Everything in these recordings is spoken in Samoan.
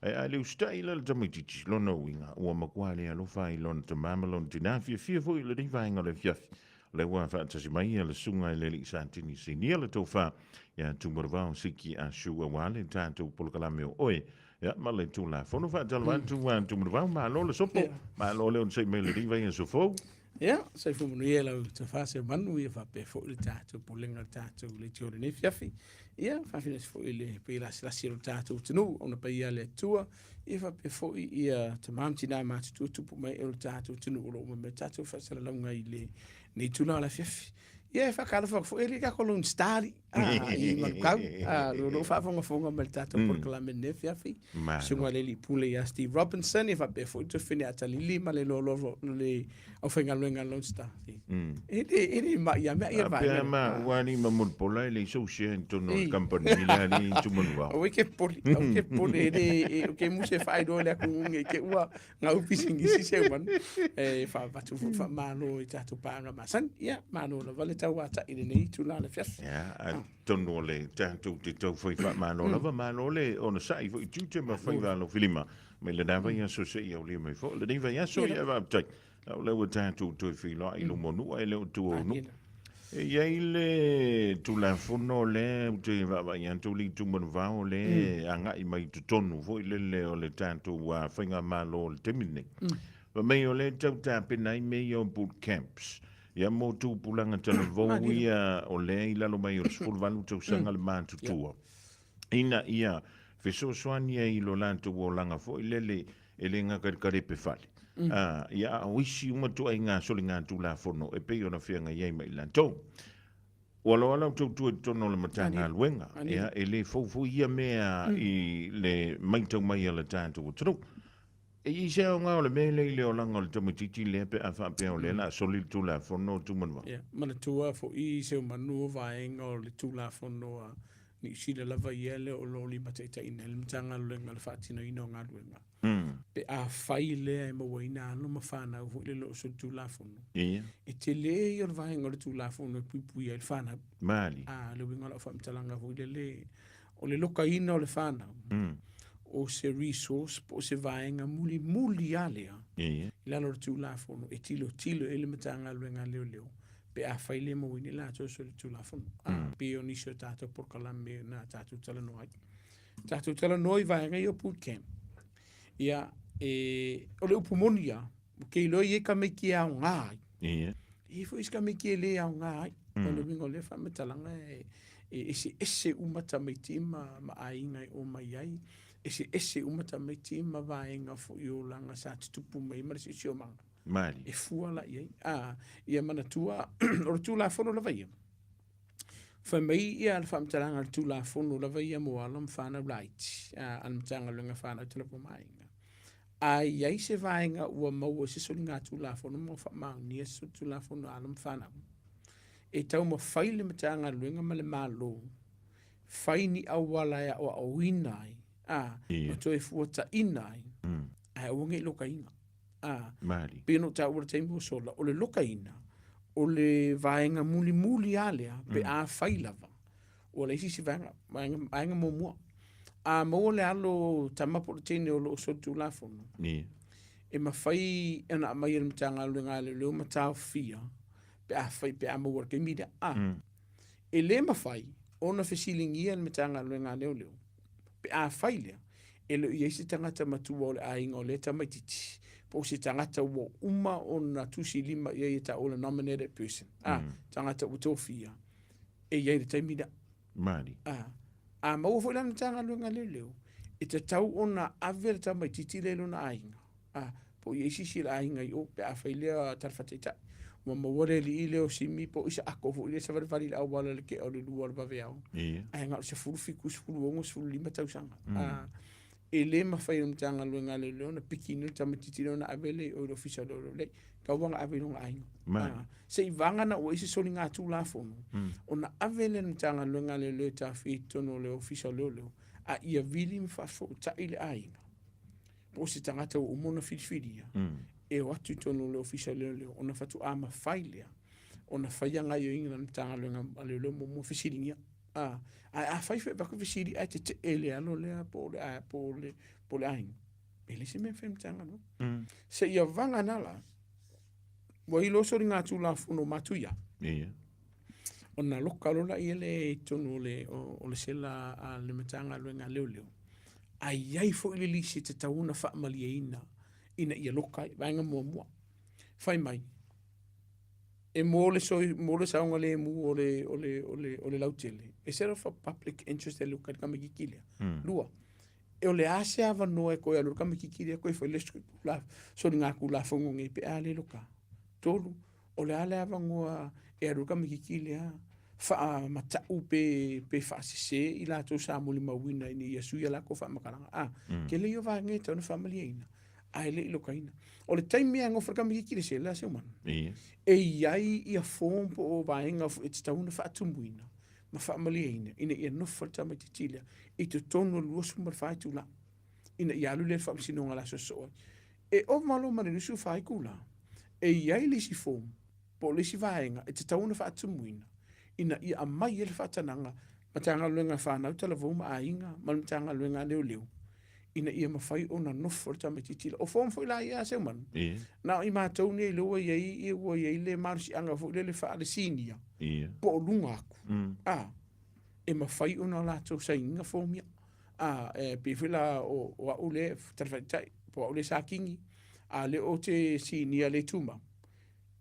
Ae a le usitai la le tamaitiiti, lona uiga, ua matua le alofa i lona tamā ma lona tinā, fiafia foi i lenei vaega o le afiafi. O lea ua faatasi mai le susuga i le Alii Satini Sinia le tofa ia Tumaravao Siki Ashu aua le tatou polokalame o oe ia ma le Tulafono. Faatalofa atu a Tumaravao, malo le sopo, malo le onosai mai i lenei vaiaso fou. Ia, soifua manuia lau tofa Seumanu, ia faapea foi le tatou pulega o le tatou leitio i lenei afiafi. Ia, faafeiloai foi i le paia lasilasi o le tatou atunuu, ona paia a le Atua, ia faapea foi ia tama ma tina matutua tupu ma ee o le tatou atunuu o lo o uma mai le tatou faasalalauga i lenei itula o le afiafi. Ia, e faatalofa atu foi, e le tatou Lone Star alii. i Manukau, o lo o faafogafoga mai le tatou polokalame i lenei afiafi. Susuga i le Alii Pule ia Steve Robinson, ia faapea foi Tuafine Atalili ma le loaloa o le aufaigaluega a Lone Star. E le, e le mai ia mea ia vaega. Pea ma ua ni ma mulipola e le sou share i totonu o le company le alii Tumanuvao. Aua e te popole, aua e te popole, e le, e, ke muse faailoa le atu nge te ua ngau pisinisi Seumanu. E faavatu foi faamalo i tatou paaga masani. Ia, malo lava le tauatai i lenei itula o le afiafi. Ia, atonu o le tatou te tau fai faamalo lava, malo le onosai foi i tiute ma faiva alofilima mai lena vaiaso seia aulia mai foi lenei vaiaso. Ia, faafetai. O lea ua tatou toe feiloai i luma o nuu ae le o tua o nuu. E i ai le Tulafono lea ou te vaavaai atu le Tumanuvao lea e agai mai i totonu foi lele o le tatou faigamalo o le taimi lenei. Fai mai o lea e tau tapena ai mea ia o boot camps. Ia mo tupulaga talavou ia o lea i lalo mai o le 18 tausaga le matutua. Ina ia fesoasoani ai i lo latou olaga foi lele e le gata i le kalepe fale, ā, ia a o isi uma ituaiga soligatulafono e pei ona feagai ai ma i latou. Ua loa lau tautua i totonu o le Matagaluega, ia, e le fou foi ia mea i le matau mai a le tatou atunuu. E i ai se aoga o le mea lea i le olaga o le tamaitiiti lea pe a faapea o lea o le a soli le Tulafono o Tumanuvao? Ia, manatua foi Seumanu o vaega o le Tulafono a Niu Sila lava ia lea o lo o limataitaiina ai le Matagaluega i le faatinoina o galuega. Pe afai lea e mauaina alo ma fanau foi lele o solitulafono, e tele ia o le vaega o le Tulafono e puipuia ai le fanau. Malie. A, le uiga o lau faamatalaga foi lele, o le lokaina o le fanau, o se resource po o se vaega mulimuli lava lea i lalo o le Tulafono e tilotilo i ai le Matagaluega a Leoleo pe afai le mauaina i latou solitulafono. A, pei o nisi o tatou polokalame na tatou talanoa ai. Tatou talanoa i vaega ia o boot camp. Ia, e, o le upu moni ia, ou te iloa e i ai tamaiti e aoga ai. Ia. E i ai foi isi tamaiti e le aoga ai. O le uiga o lea faamatalaga e, e eseese uma tamaiti ma, ma aiga e omai ai. Eseese uma tamaiti ma vaega foi o olaga sa tutupu mai ai ma le siosiomaga. Malie. E fua la i ai. A, ia manatua, o le Tulafono lava ia, fai mai ia le faamatalaga o le Tulafono lava ia mo alo ma fanau laiti, a, a le Matagaluega Fanau Talavaou ma Aiga. A i ai se vaega ua maua i se soligatulafono ma ua faamaonia se solitulafono a alo ma fanau, e taumafai le Matagaluega ma le Malo fai ni auala e aoaoina ai, a, ma toe fuataina ai, ae aua ne i lokaina. A, Malie. pei ona ou taua i le taimi ua sola, o le lokaina, o le vaega mulimuli lava lea, pe afai lava, ua leai se isi vaega, vaega, vaega muamua. A maua le alo tama po o le teine o lo o solitulafono, Ia. e mafai ona aumai e le Matagaluega a Leoleo ma taofia pe afai pe a maua i le taimi lea. A, e le mafai ona fesiligia e le Matagaluega a Leoleo pe afai lea e le o i ai se tagata matua o le aiga o lea tamaitiiti, po o se tagata ua uma ona tusilima i ai e taua o le nominated person, a, tagata ua tofia, e i ai i le taimi lea. Malie. A, a maua foi la le Matagaluega a Leoleo, e tatau ona ave le tamaitiiti lea i lona aiga, a, po o i ai se isi o le aiga i o pe afai lea tala faataitai ua maua le alii lea o Simi po o i se ako foi lea e savalivali i le auala i le tea o le 2 o le vaveao ae na o le 17, 16, 15 tausaga. A, e le mafai e le Matagaluega a Leoleo ona piki ina le tamaitiiti lea ona ave lea i o i le Ofisa o Leoleo. Leai, tau ona ave i lona aiga. A, seivaga ua i ai se soligatulafono ona ave lea e le Matagaluega a Leoleo e taofia i totonu o le Ofisa o Leoleo a ia vili ma faafesootai le aiga po o se tagata ua uma ona filifilia e o atu i totonu o le Ofisa o Leoleo ona faatoa mafai lea ona faia gaoioiga a le Matagaluega a Leoleo muamua fesiligia. A, ae afai foi e avatu fesili ae tetee le alo lea po o le, po o le, po o le aiga, e leai se mea e mafai e le Matagaluega. Seia vagana la, ua iloa soligatulafono matuia. Ia. Ona loka loa lea lea i totonu o le, o le sela a le Matagaluega a Leoleo, ae i ai foi le lisi e tatau ona faamalieina ina ia loka ai. Vaega muamua, fai mai, e mo le, soi, mo le saogalemu o le, o le, o le, o le lautele, e set of a public interest e loka i le tamaitiiti lea. Lua, e o le a se avanoa e toe alu ai le tamaitiiti lea toe fai le soligatulafono nei pe a le loka. 3, o le a le avanoa e alu ai le tamaitiiti lea faamatau pe, pe faasese i latou sa molimauina ina ia sui a latou faamatalaga. A, tele ia o vaega e tatau ona faamalieina, ae le i lokaina. O le taimi lava e nofo le tamaitiiti i le sela, Seumanu, e i ai ia form po o vaega foi e tatau ona faatumuina ma faamalieina ina ia nofo le tamaitiiti lea i totonu o le 24 itula ina ia alu lea i le faamasinoga o le a soosoo ai. E ova loa ma le 24 itula, e i ai le isi form po o le isi vaega e tatau ona faatumuina ina ia aumai ai le faatanaga Matagaluega a Fanau, Talavou ma Aiga ma le Matagaluega a Leoleo ina ia mafai ona nofo le tamaitiiti lea. O form foi la ia a Seumanu, na o i matou nei lea ua i ai, ua i ai le malosiaga foi lele faale-senior po o luga atu, a, e mafai ona latou sainiga form ia. A, e pei foi la o, o au lea e tala faataitai, po o au lea sa kini, a o lea ou te sinia le tumau,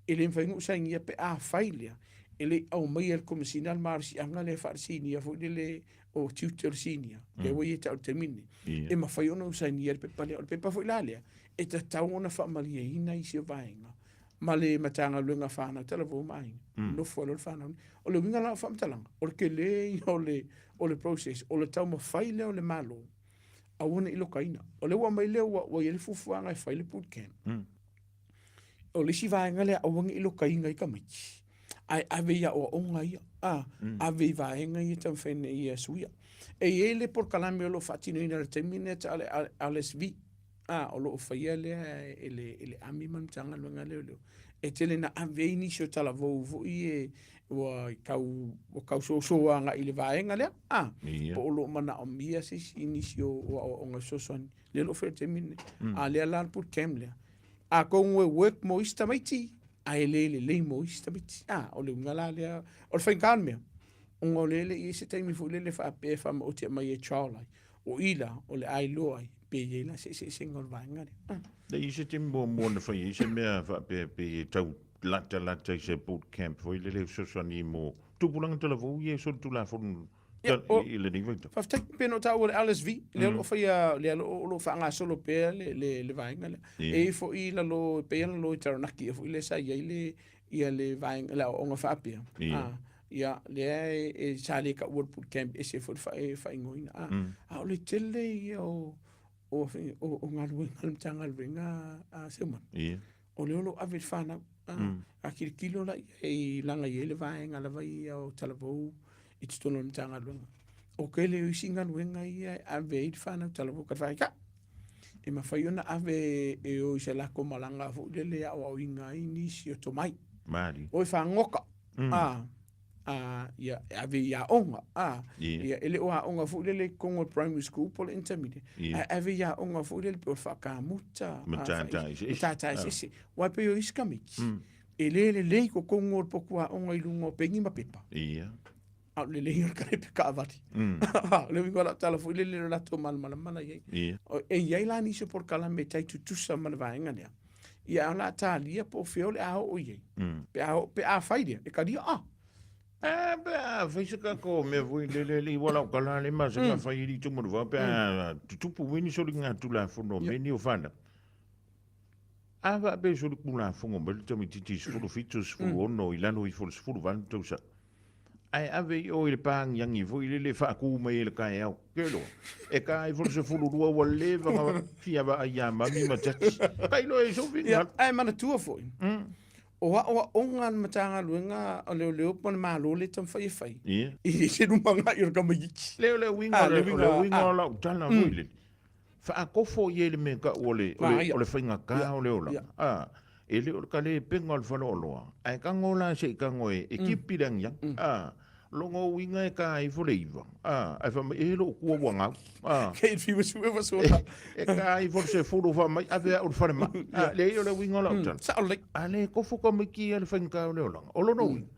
e le mafai ona ou sainia pe afai lea e le i aumaia e le Komesina le malosiaga lea faale-sinia foi lele o tiute o le sinia, lea ua ia te au i le taimi lenei, e mafai ona ou sainia le pepa lea. O le pepa foi la lea, e tatau ona faamalieina isi o vaega ma le Matagaluega a Fanau Talavou ma Aiga, nofo ai loa le fanau nei. O le uiga la o faamatalaga, o le tele ia o le, o le process, o le taumafai lea o le Malo, aua ne i lokaina. O lea ua aumai lea ua, ua i ai le fuafuaga e fai le boot camp. O le isi vaega lea aua ne i lokaina ai tamaiti, ae ave i aoaoga ia, a, ave i vaega ia e taumafai ina ia suia. E i ai le polokalame o lo o faatinoina i le taimi lenei a le LSV, a, o lo o faia lea e le, e le Army ma le Matagaluega a Leoleo, e tele ina ave ai nisi o talavou foi ia ua tau, ua tau soso agai i le vaega lea, a, po o lo o manaomia se isi, nisi o aoaoga fesoasoani. Lea o lo o faia i le taimi lenei. A o lea la le boot camp lea, atonu e work mo isi tamaiti, ae le lelei mo isi tamaiti. A, o le uiga la lea, o le faigata o le mea, ona o lea e le i i ai se taimi foi lele faapea e faamaoti aumai e trial ai. O i la, o le a iloa ai, pe i ai la se eseesega o le vaega lea. Ah. Le i se taimi muamua na fai ai se mea faapea pei e tau latalata i se boot camp foi lele e fesoasoani mo tupulaga talavou ia e solitulafono Ia, o, i lenei vaitau. Faafetai, pei ona ou taua le LSV, lea o lo o faia, lea o lo o faagasolo pea le, le, le vaega lea. E i ai foi i lalo, e pei lava lalo i Taranaki foi lea sa i ai le, ia le vaega, le aoaoga faapea. Ia. A, ia, lea e, e, sa le taua le boot camp, ese foi le fa, e faaigoaina. A, a o le tele ia o, o, o, o galuega a le Matagaluega a Seumanu. Ia. O lea o lo o ave i le fanau. A, a tilotilo la i ai, leaga e i ai le vaega lava ia o talavou i totonu o le Matagaluega. O tele o isi galuega ia e ave ai le fanau talavou ka whaika. E mafai ona ave e o i se latou malaga foi lele e aoaoina ai nisi o tomai. Malie. O e fāgoka. A, a, ia, e ave i aoga. A, ia, e le o aoga foi lele i totonu o le primary school po o le intermediate. Ae ave i aoga foi lele pei o le faakamuta. Matata eseese. Matata eseese. Aua e pei o isi tamaiti, e le lelei totonu o le potu aoga i luga o peni ma pepa. Ia. A o le lelei o le kalepe kaavale. O le uiga o lau tala foi lele o latou malamalamala i ai. Ia. E i ai la nisi o polokalame e tai tutusa ma le vaega lea. Ia a o le a talia po o fea o le a oo i ai. Pe a oo, pe a fai lea, e talia a. A pe a fai se tatou mea foi lele le iwa lau tala le masana fai i litu mo le vao pe a tutupu mai ni soligatulafono mea nei o fanau. A faapea e solitulafono mai le tamaitiiti 17, 16 i lalo ifo o le 18 tausaga, ae ave i o i le pāgiagi foi lele e faatu mai ai i le taeao, ke loa, e ta ifo le 12 ua leva ona fia vaai ia mami ma tiati. Tailo e sou Ia, finagalo. ae manatua foi, o aoaoga a le Matagaluega o Leoleo po o le Malo lea e taumafai e fai, Ia. e le se lumanai o le tamaitiiti. Le o le uiga Ah, o le le, o uiga, le uiga ah. o lau tala foi lele, Faatofo i ai le mea tau o le, o le, o le faigata o le olaga. A, e le o le kalepega o le faleoloa, ae tago la se i tago e, e tipi le agiagi. A, Lona uiga e ta ifo le 9, a, ae fai mai, e lou tua ua gau, a. Kei fiu sue wa sona. E ta ifo le 10 fai mai, ave au i le falemai. A, leai o le uiga o lau tala. Sao lelei. A le tofo tamaiti ia i le faigata o le olaga. O lona uiga,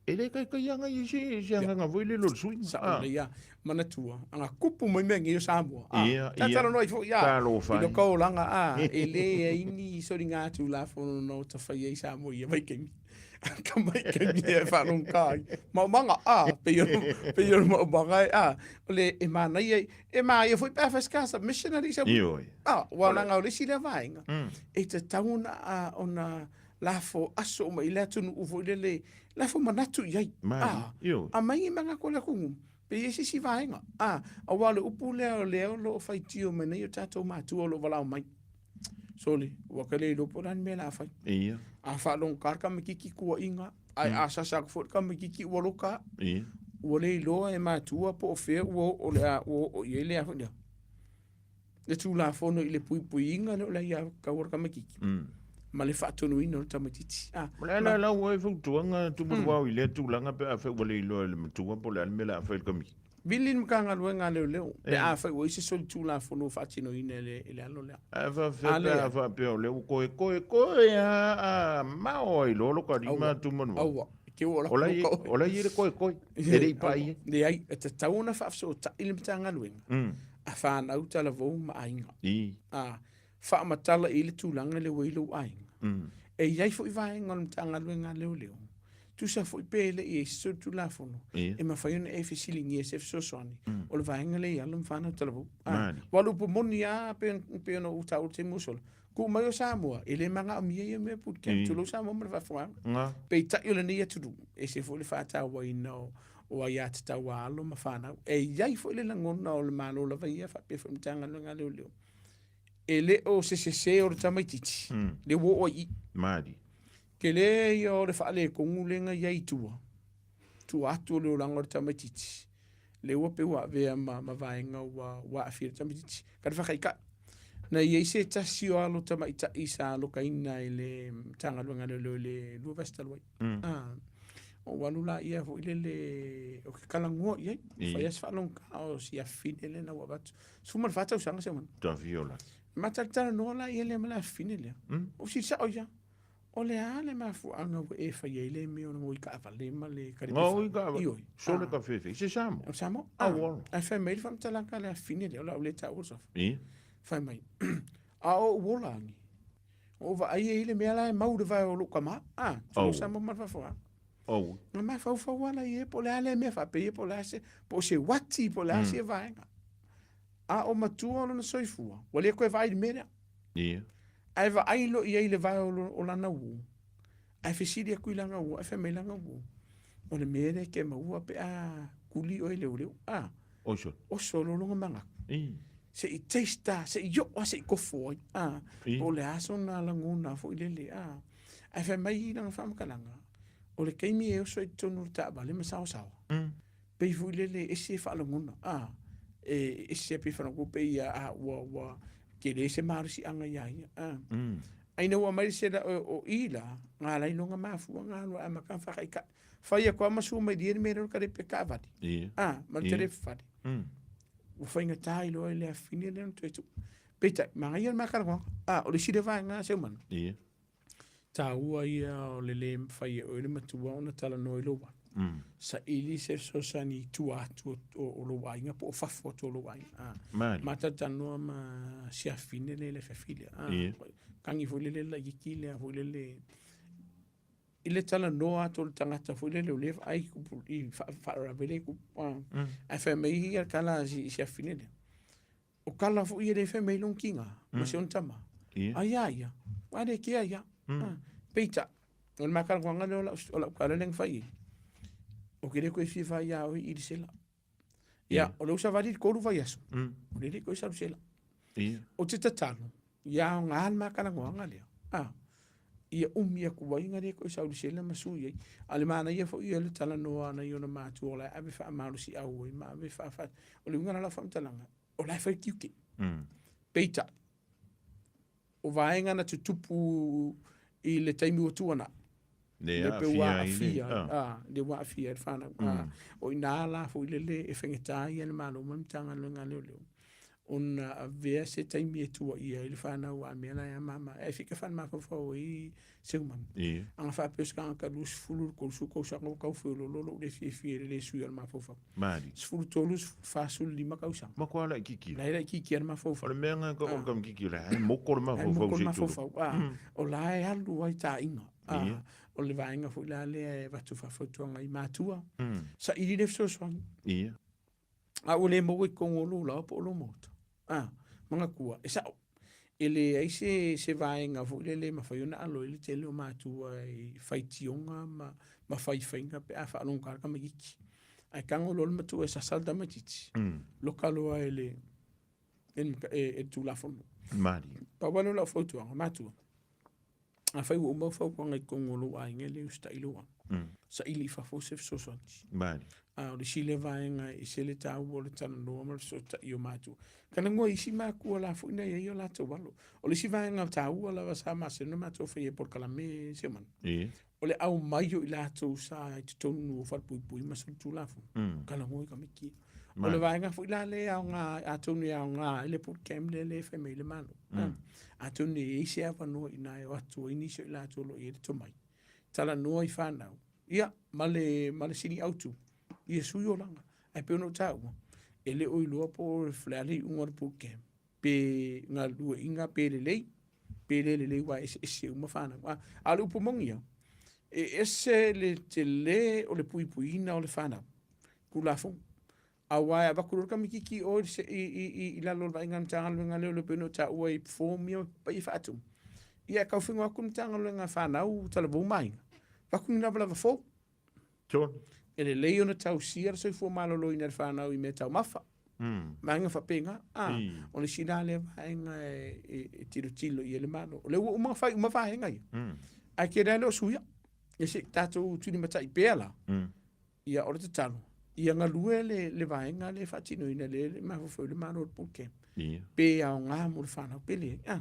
e le taitai aga i se se agaga foi lele o le suiga. Sao lelei a. Manatua, aga kupu mai mea nei o Samoa. A, Ia, ta ia. talanoa ai foi a. Talofa I ai. lo ka olaga a, e leai ni soligatulafono na ota fai ai Samoa i ia vaitaimi. Ka mai taimi e whaalongka ai. Maumaga, a, pei o, pei o le maumaga e, a, o le e manaia, e māia foi pe a fai se submission a lisa. Ioe. A, ua langa o le isi lea vaega. E tatau ona, a, ona lafo aso uma i le atunuu foi lele, lafo manatu i ai. Mali, A, ioe. a mai i manga ko le atunuu. Pe i ai se isi vaega. A, aua o le upu lea o lea o lo o faitio mai nei o tatou matua o lo o walao mai. Sole, ua ka le iloa po o le a le mea o le a fai. Ia. A faalogogā le tamaitiiti tuuaiga, ae a sasa atu foi le tamaitiiti ua loka, Ia. ua le iloa e matua po o fea ua oo le a ua oo i ai le a foi lea. Le Tulafono i le puipuiga lea o le aiatatau a le tamaitiiti ma le faatonuina o le tamaitiiti. A, O le a la lau ai fautuaga Tumulivao i lea tulaga pe afai ua le iloa e le matua po o le a le mea o le a fai i le tamaitiiti? Vili le Matagaluega a Leoleo pe afai ua i ai se solitulafono ua faatinoina e le, e le alo lea. Ae faafefea A pe a leai. faapea o lea ua toe toe toe lava a mao ai loa loka lima Aua, Tumulivao? aua, e te oo O la atu i, loka oe. o la i ai le koekoe, e le i paʻi ai. Leai, e tatau ona faafesootai le Matagaluega a fanau talavou ma aiga. I. A faamatala i le tulaga lea ua i ai lou aiga. E i ai foi vaega o le Matagaluega a Leoleo Tusa foi pe le i ai se solitulafono Ia. e mafai ona e fesiligia se fesoasoani o le vaega lea i alo ma fanau talavou. Ah, Mali. Aua o le upu moni lava pei pei ona ou taua i le taimi ua sola, tuu mai o Samoa, e le magaomia ia mea boot camp, Ia. tulou Samoa ma le faafofogaaga. Ga. Peitai o lenei atunuu, e ese foi le faatauaina o, o aiatatau a alo ma fanau. E i ai foi le lagona o le Malo lava ia faapea foi le Matagaluega a Leoleo, e le o se sese o le tamaitiiti, lea ua oo ai i i. Mali. Tele ia o le faaletonu lea na i ai i tua, tua atu o le olaga o le tamaitiiti, lea ua pei ua avea ma, ma vaega ua, ua aafia le tamaitiiti. Ka le faataitai, na i ai se tasi o alo tamaitai sa alokaina i le Matagaluega a Leoleo i le 2 vaiaso talu ai. Ah, ou alu laia foi lele, ou te talanoa i ai, fai lava si faalogogata o si afafine lea na ua avatu. 14 tausaga si au Tafio la. Ma talatalanoa laia lea ma le afafine lea. Ou fesili sao ia, O le a le mafuaaga ua e fai ai le mea o le gaoi taavale ma le kalepe Gaoi taavale? Ioe. Sole ka fefe. I se Samoa? O Samoa. Auala. Ae fai mai le faamatalaga a le afafine lea, o le a ou le taua le suafa. Ia. Fai mai, a o ou ola agi, o vaai ai le mea la e mau i le vae o lou tama. Ah, tulou Samoa ma le faafofoga. Aua. Na mafaufau lava la i ai po o le a lea mea faapea po o le a se, po o se uati po o le a se vaega. A o matua o lona soifua, ua le toe vaai i le mea lea. Ia. Ae vaai loa i ai i le vae o lana uo, ae fesili atu i lana uo, ae fai mai lana uo, o le mea lea e te maua pe a tuli oe e leoleo. A, Oso. oso loa lona manatu. I. Se i taste a, se i oo a, se i kofo ai. A, I. po o le a sona lagona foi lele. A, ae fai mai i lana faamatalaga, o le taimi e oso ai i totonu o le taavale ma saosaoa, pei foi lele e ese e faalagona, a, e ese pei faalagona pei ia, a, ua, ua tele se malosiaga iā ia, a. Ae ina ua aumai le sela o, o i la, ga lai loga mafua ga alu a amata ona faataitai. Fai atu lava ma sua mai lia le mea lea o le kalepe taavale, a, ma le telefe fale. Ua faigata ai loa i le afafine lea ona toe tuu. Peitai, manaia le ma talanoaga, a, o le isi lea vaega Seumanu. Ia. Taua ia o le lē mafai e oe le matua ona talanoa i lou alo. Saili se fesoasoani i tua atu o lou aiga po o fafo atu o lou aiga. A, Mali. ma talatalanoa ma si afafine lea i le afiafi lea. A, Ia. tagi foi lele laitiiti lea foi lele i le talanoa atu o le tagata foi lele o lea e vaai i tupu i faalavelave lea e tupu. A, ae fai mai ia le tala a si afafine lea, O kala foi e le fai mai lona tiga ma si ona tama. Ia. A ia ia, ua le kea ia. Ah, Peitai, o le makalanoaga lea o lau, o lau tala lea na fai ai. Ou te le toe fia fai ia oe i le sela. Ia, o lea ua savali le 3 vaiaso, o lea e le i toe sau le sela. Ia. Ou te tatalo, ia aoga le makalanoaga lea. Ah, ia umi atu ai na le toe sau i le sela ma sui ai. A o le manaia foi ia o le talanoa a nai ona matua o la e ave faamalosiau ai ma ave faa, o le uiga la o lau faamatalaga, o la e fai tiute. Peitai, o vaega na tutupu i le taimi ua tuanai, Le Lea pe ua aafia ai le, aafia ai, a. a, lea ua aafia ai le fanau. A, o i ina la foi lele e faigata ai le Malo ma le Matagaluega a Leoleo ona avea se taimi e tuuaia ai le fanau a mea la e mama. Ae fika faale-mafaufau ai Seumanu. Ia. A na faapea o se tagata 20 i le 30 tausaga ua tau feoloolo lou le fiafia i le le sui o le mafaufau. Malie. 13, 14, 15 tausaga. Matua laitiiti. La e laitiiti lava le mafaufau. O le mea lena o le tamaitiiti o la e moko le mafaufau se i tulou. O la e alu ai taiga. Ia. O le vaega foi la lea e avatu faafautuaga i matua. Saili le fesoasoani. Ia. A ua le maua i totonu o lou laoa po o lou maota. A, manatua, e sao. E leai se, se vaega foi lele e mafai ona alo ai le tele o matua i faitioga ma, ma faifaiga pe a faalogogata le tamaitiiti. Ae tago loa le matua e sasa le tamaitiiti, loka loa e le, e le, e, e le Tulafono. Malie. Pau lava lea o lau fautuaga, matua, afai ua uma fautuaga i totonu o lou aiga e le usitai lou alo, saili i fafo se fesoasoani. Malie. A o le isi lea vaega e ese le taua o le talanoa ma le fesootai o matua. Talanoa i isi matua la foi na i ai o latou alo. O le isi vaega taua lava sa masani ona matou faia i polokalame Seumanu. Ia. O le aumai o i latou sa i totonu o falepuipui ma solitulafono. Talanoa i tamaiti ia. O le vaega foi la lea e aoga, atonu e aoga ai le bootcamp lea e fai mai le Malo. Atonu e i ai se avanoa i ina e o atu ai nisi o i latou o lo o i ai le tomai, talanoa i fanau, ia, ma le, ma le sini autu, ia sui olaga. Ae pei ona ou taua, e le o iloa po o le a le iuga o le bootcamp, pe galueaiina pe lelei, pe le lelei aua e eseese uma fanau. A, a o le upu moni ia, e ese le tele o le puipuiina o le fanau, Tulafono. Aua e avatu loa le tamaitiiti i o i, i, i, i lalo o le vaaiga a le Matagaluega lea o le pei ona ou taua i form ia ma paia faatumu. Ia e taufego atu le Matagaluega a fanau, talavou ma aiga, avatu ni lavalava fou. Tonu. E lelei ona tausia le soifua maloloina e le fanau i mea taumafa. Vaega faapena. A, o le isi la lea vaega e, e, e tilotilo i ai le Malo. O lea ua uma ona fai uma vaega ia. Ae tele lava le o suia. Ia se i tatou tulimatai pea la. Ia, o le tatalo, ia galue le, le vaega lea e faatinoina lea e mafaufau i le Malo o le bootcamp. Ia. Pe aoga mo le fanau, pe leai. Ah.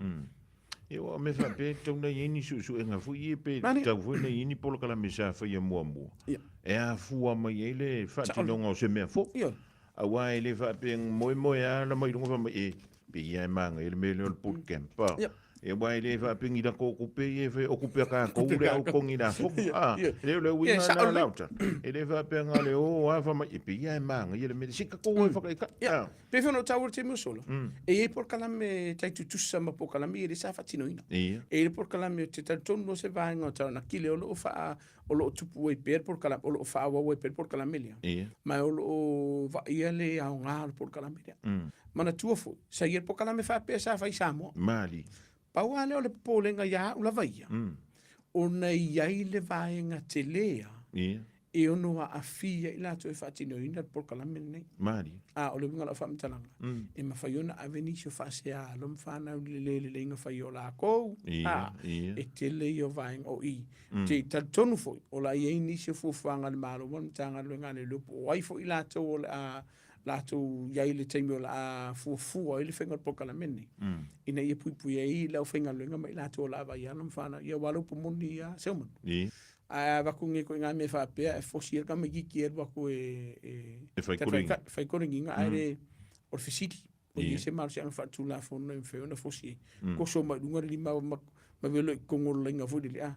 Ia, aua o mea faapea e tatau ona i ai ni suesuega foi ia pe Mani. tatau foi ona i ai ni polokalame sa faia muamua. Ia. E afua mai ai le faatinoga o se mea fou. Ia. Aua e le faapea e moemoe lava la mai luga fai mai, e, pei lava e manaia le mea lea o le boot camp. A. Ia. E aua e le faapea ni lako o tupe ia e fai, o tupe a tatou le au togi lafoga. A, Ia. e le o le Ia, uiga sao lena lelei. la o tala. E le faapea na o le o lava fai mai, e pei lava e manaia le mea lea. Se i tatou o e fakaitai. Ia. A. Pei foi ona ou taua i le taimi ua sola, e i ai polokalame tai tutusa ma polokalame ia lea sa faatinoina. Ia. E i ai le polokalame ou te talitonu o se vaega o taunaki lea o lo o faa o lo o tupu ai pea le polokalame, o lo o faaauau ai pea le polokalame lea. Ia. Ma o lo o vaaia le aoga o le polokalame lea. Manatua foi, sa i ai le polokalame faapea sa fai i Samoa. Malie. Pau lava lea o le popolega ia au lava ia, ona e i ai le vaega tele lava Ia. e ono aafia ai latou e faatinoina le polokalame lenei. Malie. A o le uiga o lau faamatalaga, e mafai ona ave nisi o faasea alo ma fanau i le le lelei ona fai o lakou. Ia, A, ia. e tele ia o vaega o i. Ou te talitonu foi, o le a i ai nisi o fuafuaga a le Malo ma le Matagaluega a Leoleo po o ai foi latou o le a latou i ai i le taimi o le a fuafua ai le faiga o le polokalame lenei, ina ia puipui ai le aufaigaluega ma i latou o le a vaai alo ma fanau. Ia aua o le upu moni lava, Seumanu. Ae a avatu nei ituaiga mea faapea e fosi ai le tamaitiiti e alu atu e E fai koligiga. fai koligiga, ae le o le fesili, o i ai se malosiaga faaletulafono e mafai ona fosi ai. Toso mai luga le lima ma velo i totonu o le laina foi lele, a,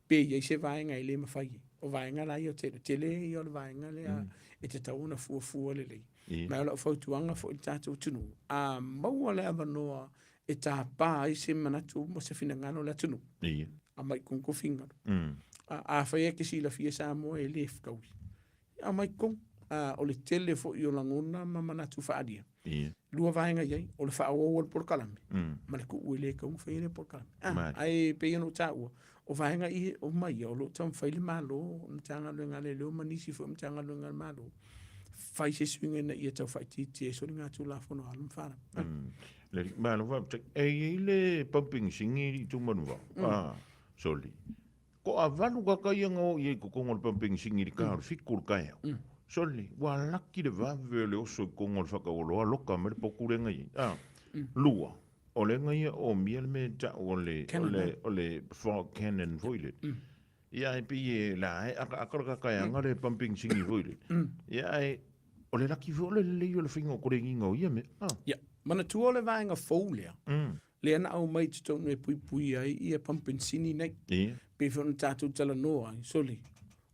pe i ai se vaega e le mafai ai. O vaega la ia o tele, tele ia o le vaega lea e tatau ona fuafua lelei. Ma o lau fautuaga foi i le tatou atunuu, a maua le avanoa e tapa ai se manatu ma se finagalo o le atunuu, aumai i totonu tou finagalo. A, afai e te silafia Samoa e le fetaui, aumai i totonu. A, o le tele foi o lagona ma manatu faaalia. Lua vaega i ai, o le faaauau o le polokalame, ma le tuu e le tatau ona faia lea polokalame. A, ae pei ona ou taua, o vaega ia uma ia, o lo o taumafai le Malo, le Matagaluega a Leoleo ma nisi foi o Matagaluega a le Malo, fai se suiga ina ia tau faaitiitia ai soligatulafono a alo ma fanau. Malo faafetai. E i ai le pamupenisini i Itumanuvao, a, soli. Toavalu kaka ia na o i ai i totonu o le pamupenisini i le ta o le 7 o le taeao. Soli, ua laki le vave o le oso i totonu o le faataualoa loka mai le potu lea na i ai. A, lua, o lea na ia omia le mea e tau o le, o le, o le fog cannon foi lele. Ia ae pei e la e akaaka le kakaeaga le pumping singi foi lele. Ia ae o le laki foi o le lelei o le faiga o koleniga o ia mea. Ah. Ia, manatua o le vaega fou lea, lea na aumai i totonu e puipui ai ia pamupenisini nei. Ia. Pei foi ona tatou talanoa ai, sole,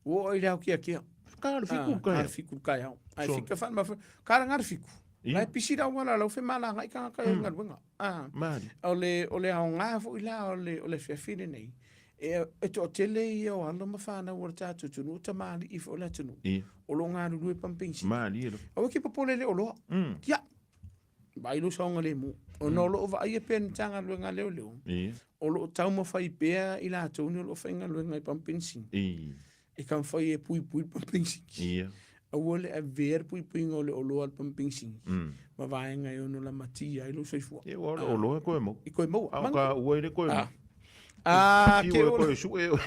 ua oo i le aokiakia. Ka le fiku le taeao. Ka le fiku le taeao. Ae fika faamamafa, ka laga le fiku. La e pisi le auala, la ua femalagai tagata i galuega. Malie. O le, o le aoga foi la o le, o le afiafi lenei, e, e toatele ia o alo ma fanau o le tatou atunuu, o tamalii foi o le atunuu, o lo o galulue pamupenisini. Malie lava. Aua e te popole i le oloa. Ia, vaai lou saogalemu. Ona o lo o vaaia pea e le Matagaluega a Leoleo, o lo o taumafai pea i latou nei o lo o faigaluega i pamupenisini, e taumafai e puipui le pamupenisini. Aua le avea le puipuiga o le oloa a le pamupenisini ma vaega e ono lamatia ai lou soifua. Ia, aua o le oloa e toe maua. E toe maua. A o ka ua e le toe maua. Ah, ke o koe sue oe.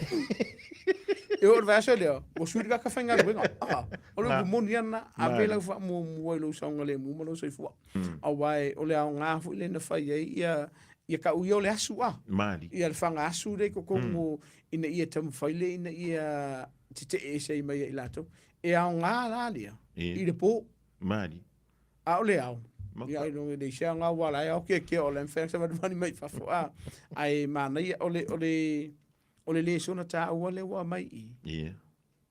E o le vaiaso lea, ua sui le tagata faigaluega. Ah, o le upu moni ana, ave lau faamuamua i lou saogalemu ma lou soifua. Aua e, o le aoga foi lea na fai ai ia, ia tau ia o le asu a. Malie. Ia le faga asu lea i totonu ina ia taumafai lea ina ia tetee ese ai mai ia i latou. E aoga la lea i le po. Malie. A o le ao, ia ailoga e leai se aoga aua la e ao keakea o la e mafai ona savalivali mai fafo a. Ae manaia o le o le o le lesona taua lea ua aumai i i.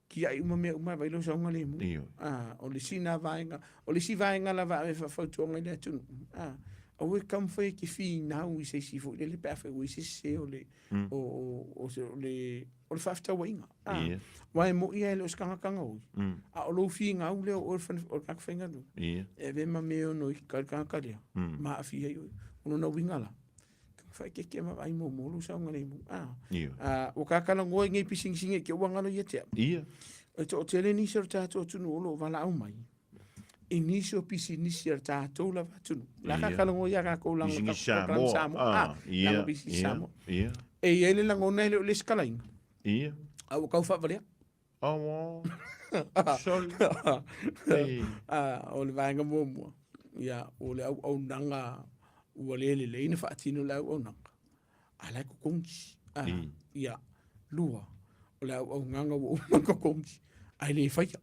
Kiaʻi uma mea uma e vaai lou saogalemu. A, o le isi lena vaega, o le isi vaega lava e ave faafautuaga i le atunuu, a, aua e taumafai e te finau i se isi foi lele pe afai ua i ai se sese o le o o o le o le faafetauaiga. A, aua e moni lava e le o se tagata gaoi, a o lou finau lea o oe o le tagata faigaluega, e avea ma mea e ono ika ai le tagata lea, ma aafia ai oe. O lona uiga la, faaeteete ma vaai muamua lou saogalemu. A, a, ua ta talanoa i nei pisinisi nei te ua galo ia te au. E toatele nisi o le tatou atunuu o lo o valaau mai i nisi o pisinisi a le tatou lava atunuu. La ka talanoa ia tatou laga Pisinisi Samoa. Samoa. Ah, laga pisinisi Samoa. E i ai le lagona e le o lesitalaina. A ua tau faavalea. Aua. Sorry. Ah, o le vaega muamua, ia, o le auaunaga ua le lelei ona faatino le auaunaga, a la e totogi. Ah, ia, lua, o le auaunaga ua uma ona totogi, ae le faia.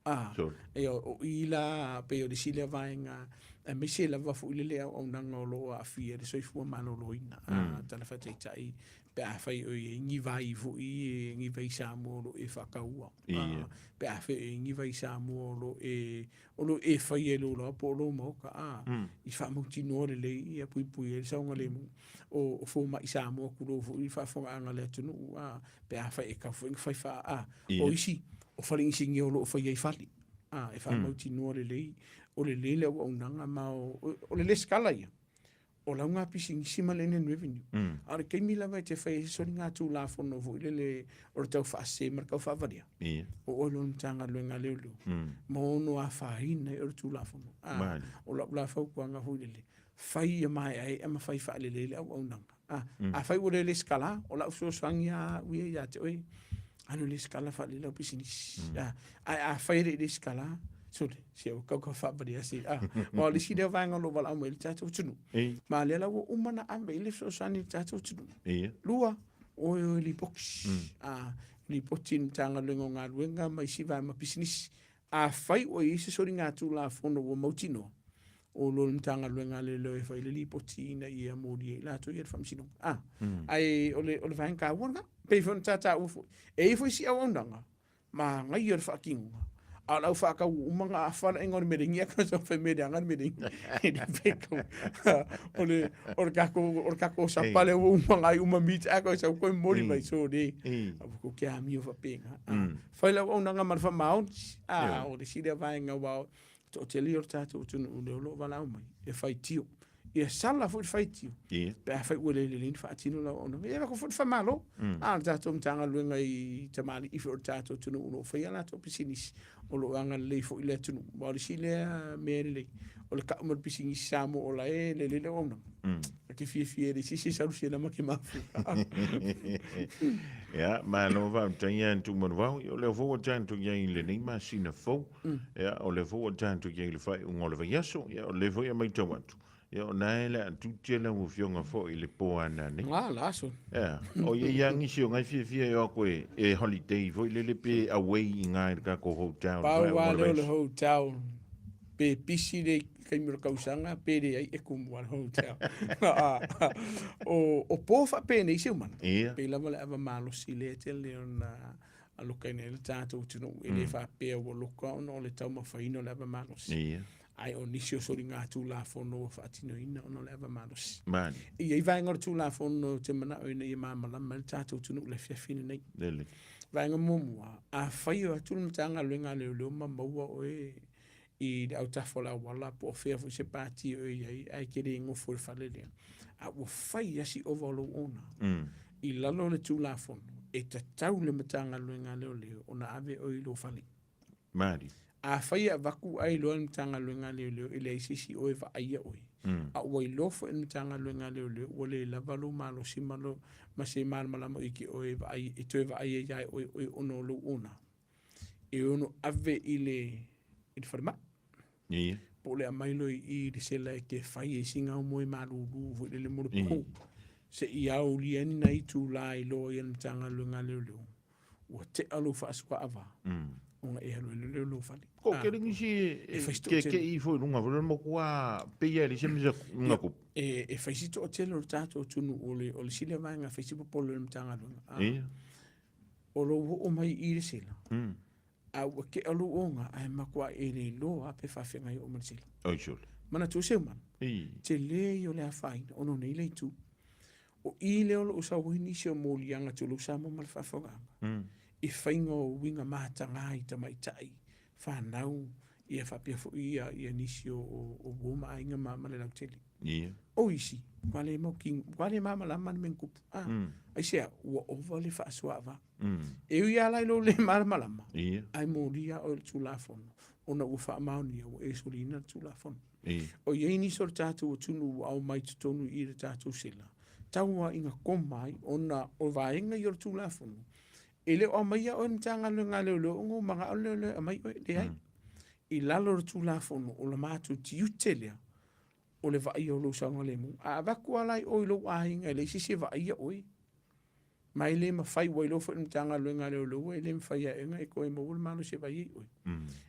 Ah, Sorry. ia, o i la, pei o le isi lea vaega, aemaise lava foi le auaunaga o lo o aafia i le soifua maloloina. Ah, tala faataitai, pe afai o i ai ni vai foi, ni vai Samoa o lo o e faataua. Ia. Pe afai o i ai ni vai Samoa o lo o e, o lo o e faia i lou laoa po o lou maota, i faamautinoa lelei ia puipui ai le saogalemu. O, o fomai Samoa tulou foi le faafofogaaga a le atunuu, pe afai e tatau foi ona fai faa, Ia. O isi, o fale inisinia o lo o faia i fale, e faamautinoa lelei, o lelei le auaunaga ma o, o le lesitala ia, o lau nga pisinisi ma le Inland Revenue. A o le taimi lava e te fai ai se soligatulafono foi lele o le tau faasese ma le tau faavalea, o oe loa le Matagaluega a Leoleo, ma ono afaina ai o le Tulafono. O lau la fautuaga foi lele, fai ia maeaea ma fai faalelei le auaunaga. Afai ua le lesitala, o lau fesoasoani lava au ia ia te oe, alu e lesitala faalelei lau pisinisi. Ae afai e le i lesitala, sole, se ua tau faavalia se, aua o le isi lea vaega o lo o valaau mai ai le tatou atunuu. Ma o lea la ua uma ona ave i ai le fesoasoani i le tatou atunuu. Lua, o e o e lipoti, lipoti i le Matagaluega o Galuega ma isi vaega ma pisinisi. Afai ua i ai se soligatulafono ua mautinoa, o lo le Matagaluega a Leoleo e fai le lipoti ina ia molia ai latou ia le faamasinoga. A, ae o le, o le vaega taua lena. Pei foi ona ta taua foi, e i ai foi isi auaunaga, manaia le faatinoga, a o le au faatau ua uma ona afa le aiga o le melegi ae tau fai mea leaga le melegi. E le pe tau. O le, o le tatou, o le tatou sapa lea ua uma ona ai uma meat ae toe sau toe momoli mai sole. Aua tou te amio faapena. Fai le auaunaga ma le faamaoni. A, o le isi lea vaega aua o toatele ia o le tatou atunuu lea o lo o valaau mai e faitio. Ia sala foi le faitio pe afai ua le lelei ona faatino lau auaunaga. Ia avatu foi le faamalo a le tatou Matagaluega i tamalii foi o le tatou atunuu o lo o faia a latou pisinisi, o lo o agalelei foi i le atunuu. Aua o le isi lea mea lelei, o le tau mai o le pisinisi Samoa o la e lelei le auaunaga. E te fiafia e leai se isi e sau i le ma te mafuta. Ia, malo faafetai ia Tumanuvao. Ia, o lea foi ua tatou i ai i lenei masina fou. Ia, o lea foi ua tatou i ai i le faaiuga o le vaiaso. Ia, o lea foi e matau atu. Ia o na e le a tutia lau afioga foi i le po ana nei. Ngā la aso. Ia, o ia ia ngisi o ngai fiafia e o atu e, e holiday foi lele pe away i ngā i le kako hotel. Pau a leo le hotel pe pisi le kaimi o le kausaga pe leai e kumu a le hotel. O, o po whaapenei se umana. Ia. Pe lava le ava malosi le tele ona alokaina ai le tatou atunuu e le faapea ua loka ona o le taumafaiina o le ava malosi. Ia. Ae o nisi o soliga Tulafono ua faatinoina ona o le ava malosi. Mani. E i ai vaega o le Tulafono ou te manao ina ia malamalama ai le tatou atunuu i le afiafi lenei. Lele. Vaega muamua, afai o atu le Matagaluega a Leoleo ma maua oe i le autafa o le auala po o fea foi se pati o e i ai ae e te le nofo i le fale lea, a ua fai lava si ova o lou ona i lalo o le Tulafono, e tatau le Matagaluega a Leoleo ona ave oe i lou fale. Mali. Afai e avatu ai loa le Matagaluega a Leoleo e leai se isi o e vaaia oe, a ua iloa foi e le Matagaluega a Leoleo ua le lava lou malosi ma lo, ma se malamalama i ke oe e vaai, e toe vaai ai ia oe oe ona o lou ona, e ono ave i le, i le falemai. Ia. Po o le aumai loa i i i le sela e te fai ai sina au moe malulu foi lele mo le po. Seia aolia ai ni nai itula e iloa ai e le Matagaluega a Leoleo ua tea lou faasuaava ona e alu ai loa lea o lou fale. Ko ke ringi si E fai si ke toatele. ke i foi lunga foi le moku a pe ia le se misa nga ku. E fai si toatele o le tatou atunuu o le, o le sili vaega e fai si popole o le Matagaluega. Ia. O lou oo mai i le sela, a ua tea lou oga ae matua e le iloa lava pe faafeagai oo ma le sela. Oi sole. Manatua se umana, I. tele ia o le afaina ona o nei le itu. O i lea o lo o sau ai nisi o moliaga tulou Samoa ma le faafofogaaga, i faiga o uiga mataga i tamaitai, fanau, ia faapea foi ia, ia nisi o, o, o uo ma aiga ma, ma le lautele. Ia. O isi, ua le mau ki, ua le malamalama le mea na tupu. Ah, aisea, ua ova le faasoaava. E ui lava la i lou le malamalama, Ia. ae molia oe i le Tulafono, ona ua faamaonia ua e soliina le Tulafono. Ia. O i ai nisi o le tatou atunuu ua aumai totonu i i le tatou sela, tau lava ina koma ai, ona o vaega ia o le Tulafono, e le o aumaia oe e le Matagaluega a Leoleo ona ua manao le leoleo e aumai oe, leai. I lalo o le Tulafono, o le matou tiute lea, o le vaaia o lou saogalemu. A avatu lava la i o i lou aiga e leai se isi e vaaia oe, ma e le mafai, ua iloa foi e le Matagaluega a Leoleo e le mafai lava e oe ona e toe maua le malosi e vaai ai oe.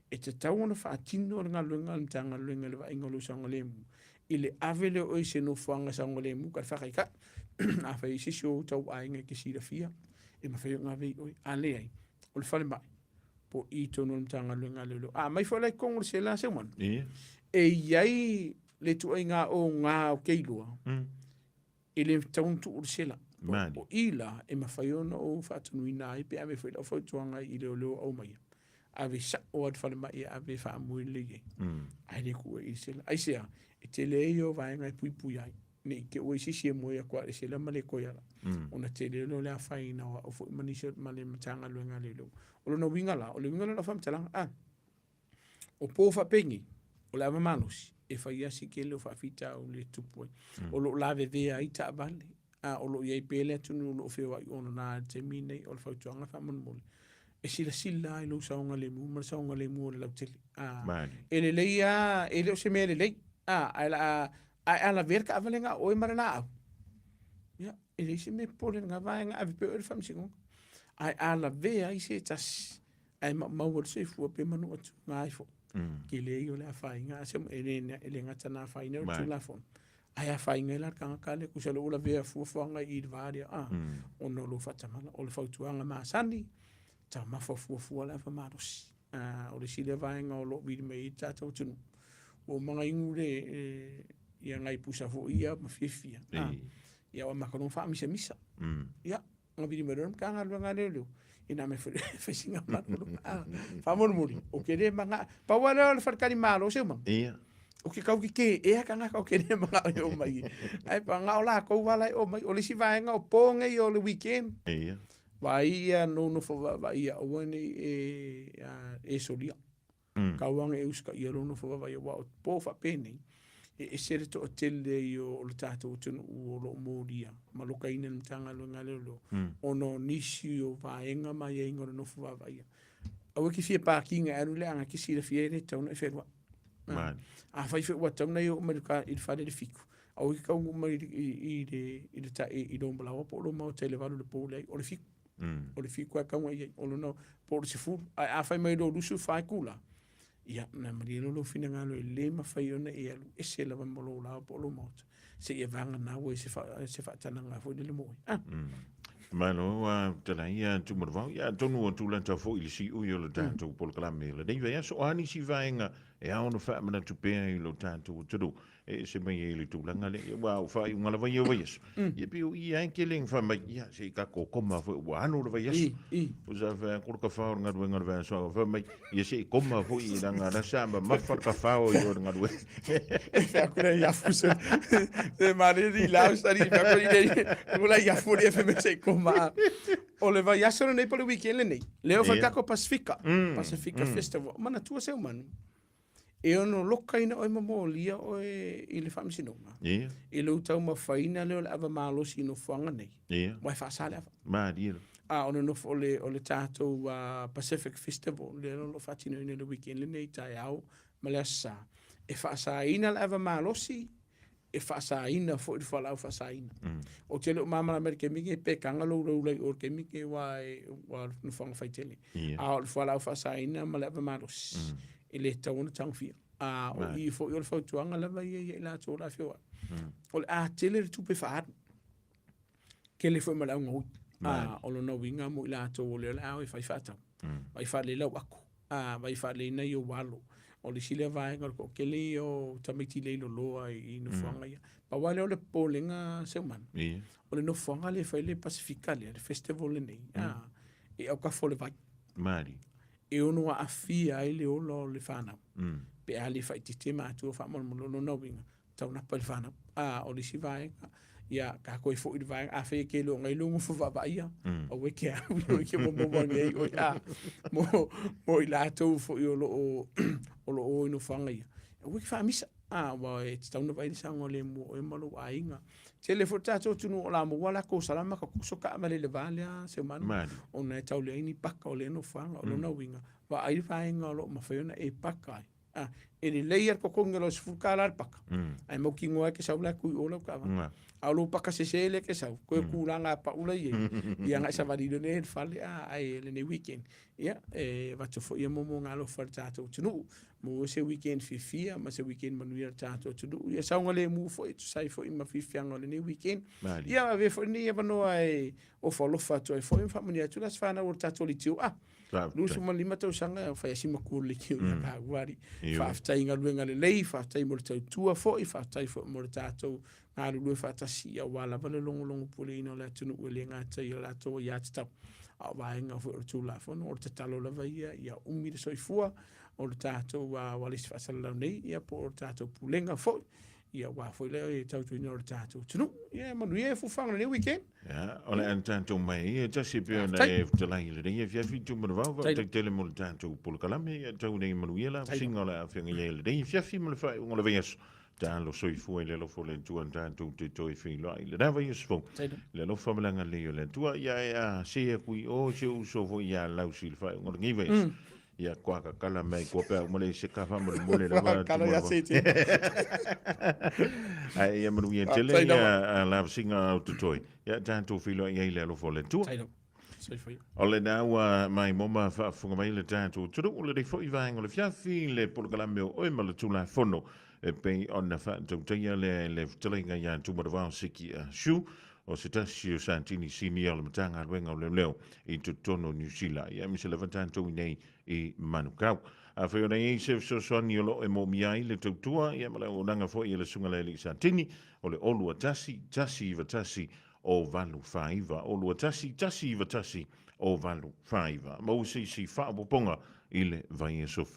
E tatau ona faatino le galuega a le Matagaluega i le vaaiga o lou saogalemu, i le ave lea o oe i se nofoaga saogalemu, ka le faataitai. Afai e i ai se isi o ou tauaiga e te silafia, e mafai ona ave i oe. A leai, o le falemai, po o i tonu o le Matagaluega a Leoleo. A aumai foi la i totonu o le sela Seumalu, e i ai le ituaiga oga ou te iloa, e le tatau ona tuu i le sela. O i la e mafai ona ou faatonuina ai pe ave foi lau fautuaga i leoleo aumaia. Ave sao lava i le falemai e ave e faamoe lelei ai. Ae le tuua i le sela. Aisea? E tele ai o vaega e puipui ai. Ne i te i ua i se isi e moe atu lava i le sela ma le toe ala. Ona tele lea o le afaina o au foi ma nisi ma le Matagaluega a Leoleo. O lona uiga la, o le uiga lea o lau faamatalaga, a, o po faapenei, o le ava malosi, e fai lava si tele o faafitauli e tupu ai. O lo o lavevea ai taavale, a o lo o i ai pea le atunuu o lo o feoai onana i le taimi lenei. O le fautuaga faamolemole, e silasila lava i lou saogalemu ma le saogalemu o le lautele. A, e lelei lava, e le o se mea lelei, a, ae o le a, ae a lavea le taavale na o oe ma le laau, ia, e leai se mea e popole i lena vaega, ave pea oe i le faamasinoga. Ae a lavea ai se tasi, ae maumau ai le soifua pe manuatuga ai foi. Tele ia o le afaina, a se e le, e le gata na afaina o le Tulafono, ae afaina ai la le tagata lea, tusa o lea ua lavea fuafuaga i le va lea, a, ona o lou faatamala. O le fautuaga masani, taumafa fuafua le ava malosi. A, o le isi lea vaega o lo o vili mai ai le tatou atunuu, ua uma ona inu le, ia nai pusa foi ia ma fiafia, a, ia ua amata loa ona faamisamisa. Ia, ona vili mai loa le Matagaluega a Leoleo, ina mai foi fai sina malolo. Ah, faamolemole, ou te le manao. Pau lava lea o le faletalimalo Seumaga. Ia. Ou te tau tetē ea tagata ou te le manao e omai ai. Ae paga o latou lava la e omai. O le isi vaega o po nei o le weekend. Ia. Vaai ia nonofo vaavaai ia aua ne i e, e solia. Tau lava ina e usitaia lou nofo vaavaai aua o po faapenei, e ese le toatele o le tatou atunuu o lo o molia ma lokaina i le Matagaluega a Leoleo ona o nisi o vaega ma aiaiga o le nofo vaavaaia. Aua e te fia parking e alu i le aga e te silafia e le tatau ona e fealuai. Afai foi ua tatau ona e oo mai i le fale i le 7, aua e te taunuu mai i le i lou malaoa po o lou maota i le 8 i le po, leai, o le 7. O le 7 lava e tatau ona i ai, o lona po o le 10. Ae afai mai loa 24 itula, ia, ona malie loa lou finagalo e le mafai ona e alu ese lava ma lou laoa po o lou maota, seia vagana ua i se faatanaga foi lele mo oe. Ah. Malo a talai ia Tumalavao. Ia atonu ua tulata foi i le siui o le tatou polokalame o lenei vaiaso. O a nisi vaega e ao ona faamanatu pea i lo tatou atunuu e ese mai ai le tulaga lea. Ia, aua o faaiuga lava ia o vaiaso. Ia pei o i lava e tele ina fai mai, ia se i tatou koma foi ua alu le vaiaso. O sa fai atu le tafao o le galuega o le vaiaso, fai mai, ia se i koma foi leaga la sa mamafa le tafao i o le galuega. E fai atu le iafu se se mare ni lau sa ni fai atu le ula iafu le fai se koma. O le vaiaso lenei po o le weekend lenei. Lea o fai tatou Pasifika. Pasifika Festival. Manatua se manu. E ono lokaina oe ma molia oe i le faamasinoga. Ia. I lou taumafaina lea o le ava malosi i nofoaga nei. Ia. Ua e faasa le ava. Malie. A o le nofo o le tatou Pacific Festival lea o lo o faatinoina i le weekend lenei taeao ma le Aso Sa, e faasaina le ava malosi, e faasaina foi le fualaau faasaina. Ou te le o malamalama i le taimi lenei pe taga lou laula i o i le taimi lenei aua ua nofoaga faitele. A o le fualaau faasaina ma le ava malosi, e le tatau ona tagofia. A o i foi o le fautuaga lava ia ia i latou o le a feoai. O le a tele le tupe faaalu, tele foi ma le augaui. A o lona uiga mo i latou o lea o le a o e fai faatau, vaai faalelei lau ato, a vaai faalelei nai ou alo. O le isi lea vaega o le toatele ia o tamaiti leiloloa i nofoaga ia. Pau lava lea o le popolega Seumanu, o le nofoaga lea e fai le Pasifika lea, le festival lenei, a, e autafa o le vai. Malie. E ono aafia ai le ola o le fanau, pe a le faaitiitia matua faamolemole. O lona uiga, taunapa i le fanau. A, o le isi vaega, ia, tatou e foi i le vaega, afai e te iloa nei lou nofo vaavaaia, aua e te alu i o e te maua ane ai oe, a, mo i latou foi o lo o, o lo o i nofoaga ia, aua e te faamisa, a, aua e tatau ona vaai le saogalemu o oe ma lou aiga. Tele foi le tatou atunuu o le a maua latou salama tatoso taavale i le va lea, Seumanu, ona e tau leai ni paka o lea nofoaga. O lona uiga, vaai le vaega o lo o mafai ona e paka ai. Ah, e lelei lava le totogi o lau $10 le paka, ae mautinoa e te sau la e tu i o lau taavale. A o lou paka sese lea e te sau, toe tulaga a pau la i ai, ia agai savali loa lea i le fale, a, ae lenei weekend, ia, e avatu foi ia moomooga alofa i le tatou atunuu. Maua se weekend fiafia ma se weekend manuia i le tatou atunuu. Ia saogalemu foi e tusa ai foi ma fiafiaga o lenei weekend. Ia, avea foi lenei avanoa e ofo alofa atu ai foi ma faamanuia atu le aso fanau o le tatou leitio. Ah, 25 tausaga e fai lava si matua o le leitio ia taua alii. Faafetai i galuega lelei, faafetai mo le tautua foi, faafetai foi mo le tatou galulue faatasi aua lava le logologo puleina o le atunuu e le gata i a latou aiatatau, a o vaega foi o le Tulafono. O le tatalo lava ia ia umi le soifua o le tatou ualesi faasalalau nei, ia po o le tatou pulega foi, ia aua foi le tautuaina o le tatou atunuu. Ia manuia e fuafuaga o lenei weekend. Ia, o le a tatou mai ai, e tasi pea ona e fetalai i lenei afiafi Tumanavao, faafetai tele mo le tatou polokalame, ia tau nei manuia la vasina o le a feagai ai i lenei afiafi ma le faaiuga o le vaiaso. Talo soifua i le alofa o le Atua tatou te toe feiloai i lena vaiaso fou. Le alofa ma le agalelei o le Atua, ia e a se aku i o si ou uso foi ia Lausi i le faaiuga o lenei vaiaso. Ia kua kakala mai kua pea uma le se ka faamolemole lava Kala ia se te. Ae ia manuia tele ia a lavasiga o totoe. Ia tatou feiloai ai i le alofa o le Atua. Soifua. O lena ua maimoa faafofoga mai le tatou atunuu lenei foi vaega o le fiafi le polokalame o oe ma le Tulafono e pei ona faatautaia lea e le fetalaiga ia Tumanavao Siki Ashu o se tasi o Satini Sinia o le Matagaluega o Leoleo i totonu o Niu Sila, ia aemaise lava tatou i nei i Manukau. Afai ona i ai se fesoasoani o lo o e moomia ai le tautua, ia ma le auaunaga foi a le Susuga i le Alii Satini, o le 0 21 191 0 89, 0 21 191 0 89. Maua se isi faaopoopoga i le vaiaso fou.